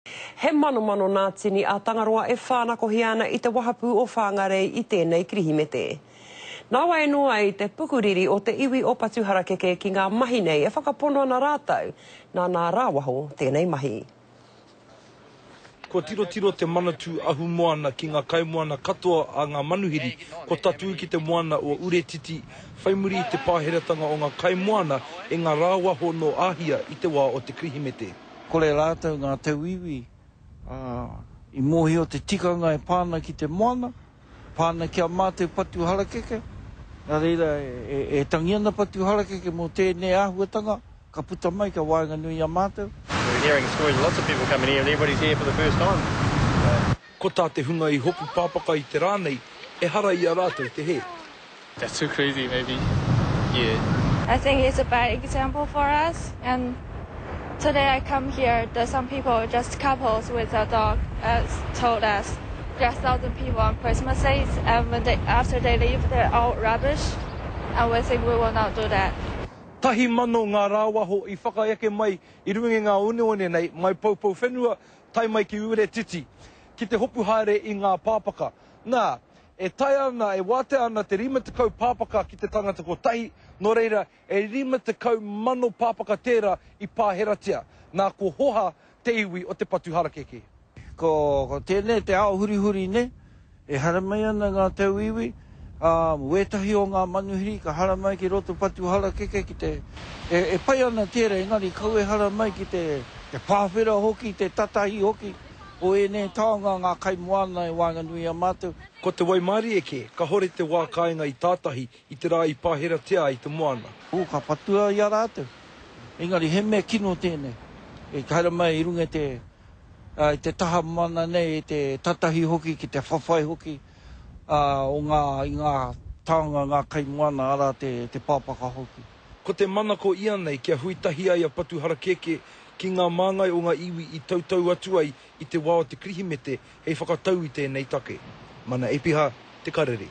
He manomano nā tini a Tangaroa e whānakohia ana i te wahapū o Whāngarei i tēnei Kirihimete. Nāwai noa i te pukuriri o te iwi o Patuharakeke ki ngā mahi nei e whakapono ana rātou nā nā rāwaho tēnei mahi. Kua tirotiro te Manatū Ahumoana ki ngā kaimoana katoa a ngā manuhiri kua tatū ki te moana o Uretiti whai muri i te pāheratanga o ngā kaimoana e ngā rāwaho nō Āhia i te wā o te Kirihimete. Kore rātou ngā tauiwi, ā, i mōhio te tikanga e pā ana ki te moana, pā ana ki a mātou patu harakeke, nā reira e tangi ana patu harakeke mō tēnei āhuatanga ka puta mai ka waenganui i a mātou. We're hearing stories of lots of people coming here and everybody's here for the first time. So. Ko tā te hunga i hopu pāpaka i te rā nei, ehara i a rātou te hē. That's too crazy maybe yeah. I think it's a bad example for us and today I come here there's some people just couples with a dog uh, told us there are thousand people on Christmas days and when they after they leave they're all rubbish and we think we will not do that. 1,000 ngā rāwaho i whakaeke mai i runga i ngā oneone nei mai Poupouwhenua tae mai ki Uretiti ki te hopu haere i ngā pāpaka. Nā, e taea ana, e wātea ana te 50 pāpaka ki te tangata kotahi, nō reira, e 50,000 pāpaka tērā i pāheratia. Nā, ko Hoha te iwi o te patu harakeke. Ko tēnei te ao hurihuri nei, e haramai ana ngā tauiwi, ā, wētahi o ngā manuhiri ka haramai ki roto patu harakeke ki te, e, e pai ana tērā engari kau e haramai ki te, te pāwhera hoki, te tatahi hoki o ēnei taonga ngā kaimoana i waenganui i a mātou. Ko te waimarie kē, kahore te wā kāinga i tātahi i te rā i pāheratia ai te moana. Ū, ka patua i a rātou. Engari he mea kino tēnei, e haere mai i runga i te, i te taha moana nei, i te tatahi hoki ki te whawhai hoki o ngā, i ngā taonga, ngā kaimoana, arā te, te pāpaka hoki. Ko te manako ia nei kia hui tahi ai a Patuharakeke ki ngā māngai o ngā iwi i tautau atu ai i te wā o te Kirihimete hei whakatau i tēnei take. Mana Epiha, Te Karere.